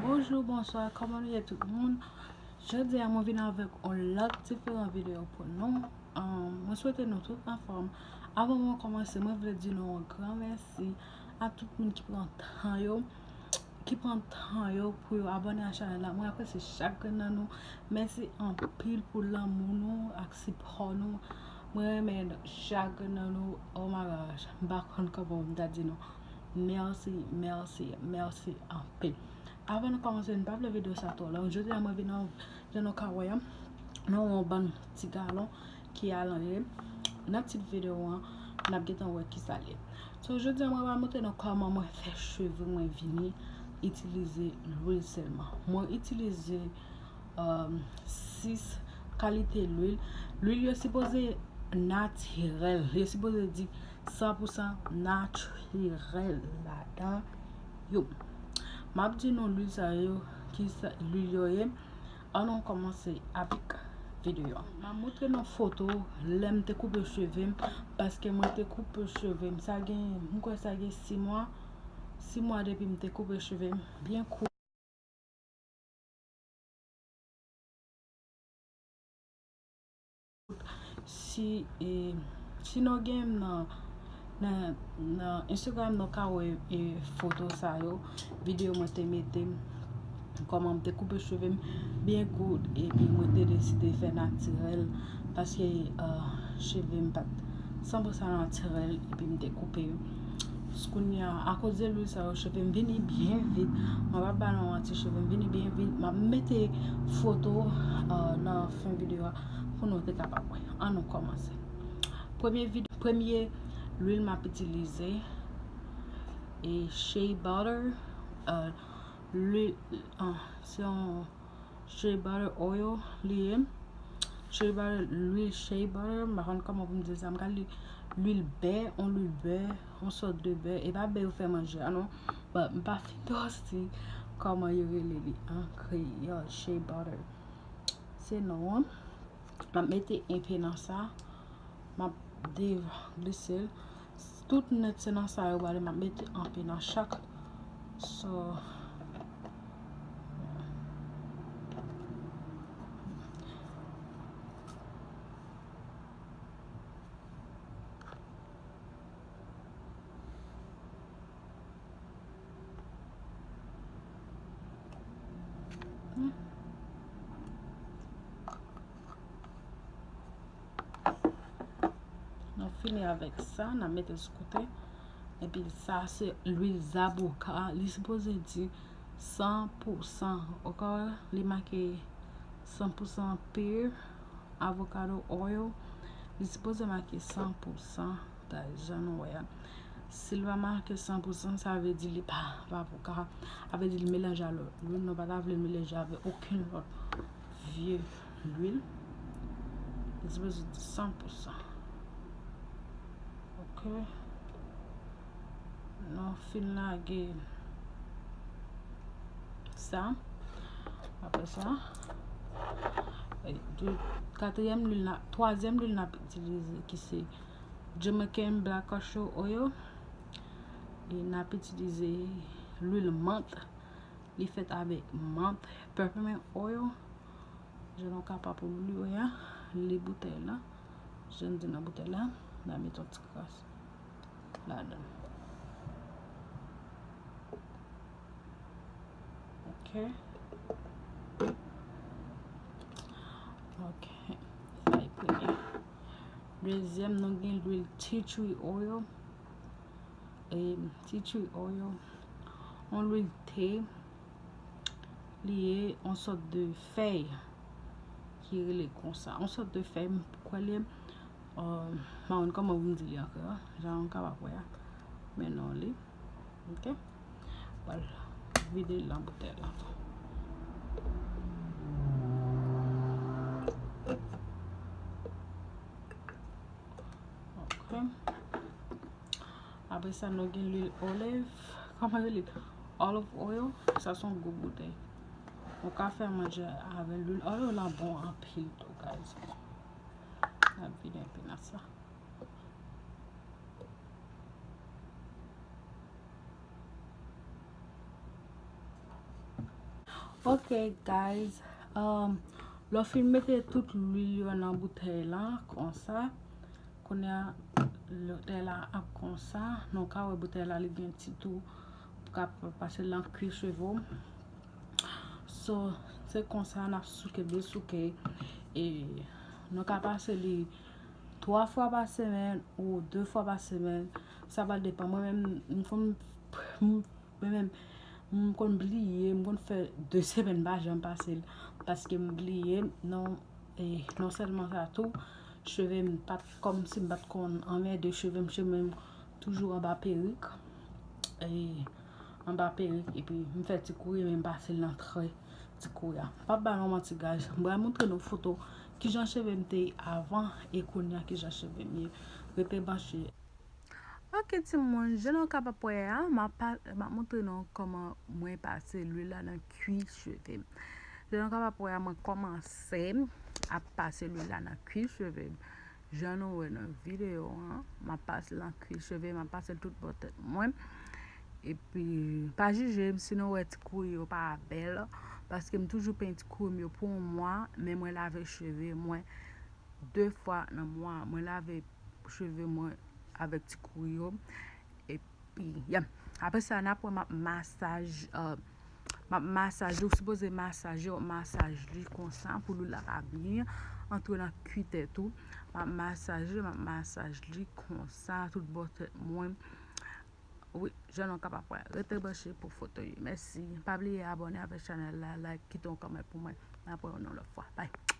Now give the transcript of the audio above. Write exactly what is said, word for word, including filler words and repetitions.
Bonjou, bonswa, kòman nou ye tout moun? Jodi a mwen vin avèk yon lòt diferan videyo pou nou. Ahn, mwen swete nou tout anfòm. Avan mwen kòmanse, mwen vle di nou yon gran mèsi a tout moun ki pran tan yo, ki pran tan yo pou yo abòne a chanèl la. Mwen apresye chak grenn nan nou. Mèsi anpil pou lanmou nou ak sipò nou. Mwen renmen chak grenn nan nou. Oh my gosh, m pa konn kòman pou m ta di nou. Mèsi, mèsi, mèsi anpil. Avan nou kòmanse, m pa vle videyo sa twò long. Jodi a mwen vin nan, jan nou ka wè a, nan yon bann ti galon ki al anlè. Nan tit videyo an, n ap gentan wè kisa l ye. So, jodi a mwen pral montre nou kòman mwen fè cheve mwen vini itilize lwil sèlman. Mwen itilize, um, sis kalite lwil. Lwil yo sipoze natirèl. Yo sipoze di san pou san natirèl ladan yo. M ap di nou lwil sa yo, kisa lwil yo ye. Ann nou kòmanse avèk videyo a. M ap montre nou foto lè m te koupe cheve m, paske mwen te koupe cheve m. Sa gen, m kwè sa gen sis mwa. Sis mwa depi m te koupe cheve m byen kout. Si, e, si nou gen m nan, nan, nan Instagram, nou ka wè, e, foto sa yo, videyo mwen te mete m, kòman m te koupe cheve m byen kout, epi mwen te deside fè natirèl, paske, e, cheve m pa t san pou san natirèl, epi m te koupe yo. Kounye a, akoz de lwil sa yo, cheve m vini byen vit. Mwen p ap ba nou manti, cheve m vini byen vit. M ap mete foto, e, nan fen videyo a pou nou te kapab wè. Ann nou kòmanse. Premye vid-, premye lwil m ap itilize, e, shea butter, e, lwil, e, se yon shea butter oil li ye. Shea butter, lwil shea butter, m pa konn kòman pou m di sa, m ka li lwil bè, yon lwil bè, yon sòt de bè. E pa bè yo fè manje a non. But m pa fin twò si kòman yo rele li an kreyòl, shea butter. Se non an. M ap mete enpe nan sa. M ap deglise l. Tout nèt se nan sa yo prale, m ap mete enpe nan chak. So, Nou fini avèk sa, n a mete sou kote. Epi sa se lwil zaboka. Li sipoze di san pou san. Oke, li make san pou san pure avocado oil. Li sipoze make san pou san. Guys, jan nou wè a. Si l pa make san pou san, sa vle di li pa, pa pou ka. Sa vle di li melanje a lòt lwil. Nou pa ta vle l melanje avèk okenn lòt vye lwil. Li sipoze di san pou san. Oke. Nou fin lage sa. Apre sa, e, de, katriyèm lwil, na, twazyèm lwil n ap itilize, ki se Jamaican Black Castor Oil. E n ap itilize lwil mant. Li fèt avèk mant, peppermint oil. Jan nou kapab pou li wè a, li boutèy la. Jan di nan boutèy la, n a mete yon ti kras ladan. Oke. Oke. Sa e premye. Dezyèm, nou gen lwil tea tree oil. E, tea tree oil, yon lwil te, li ye yon sòt de fèy ki rele konsa. Yon sòt de fèy, m kwè li, e, m pa konn kòman pou m di li ankò, jan nou kapab wè a. Men non li. Oke. Pral vide l nan boutèy la. Oke. Apre sa, nou gen lwil olive. Kòman yo rele? Olive oil. Sa se yon gwo boutèy. Ou ka fè manje avè lwil. Olive la bon anpil tou, guys. N ap vide enpe nan sa. Oke. Ok guys, um, lè w fin mete tout lwil yo nan boutèy la konsa, kounye a boutèy la ap konsa, nou ka wè boutèy la li gen ti tou pou ka pase lan kwi cheve w. So, se konsa n ap souke, byen souke. E nou ka pase li twa fwa pa semèn ou de fwa pa semèn. Sa va depann. Mwen menm, m konn, m, mwen menm, m konn bliye, m konn fè de semèn pa janm pase l. Paske m bliye, non, e non sèlman sa tou, cheve m pa t, kòm si m pa t konn anmède cheve m, cheve m toujou anba perik. E anba perik, epi m fè ti kouri, men m pase l nan trè ti kouri a. M p ap ba nou manti, guys. M pral montre nou foto kijan cheve m te ye avan e kounye a kijan cheve m ye. Rete branche. Ok, timoun, jan nou kapab wè a, m ap pa-, m ap montre nou kòman mwen pase lwil la nan kwi cheve m. Jan nou kapab wè a, mwen kòmanse ap pase lwil la nan kwi cheve m. Jan nou wè nan videyo an, m ap pase l nan kwi cheve, m ap pase l tout bò tèt mwen. Epi, pa jije m si nou wè ti kouri yo pa bèl, paske m toujou penyen ti kouri m yo pou yon mwa, men mwen lave cheve mwen de fwa nan mwa. Mwen lave cheve mwen avèk ti kouri yo. Epi, yeah. Apre sa, n ap wè m ap masaj, uh, m ap masaje, ou sipoze masaje, w ap masaj li konsa pou lwil la ka byen antre nan kwi tèt ou. M ap masaje, m ap masaj li konsa, tout bò tèt mwen. Wi, jan nou kapab wè. Rete branche pou foto yo. Mèsi. Pa bliye abòne avèk chanèl la, like, kite yon kòmantè pou mwen. N ap wè nou lòt fwa. Bye.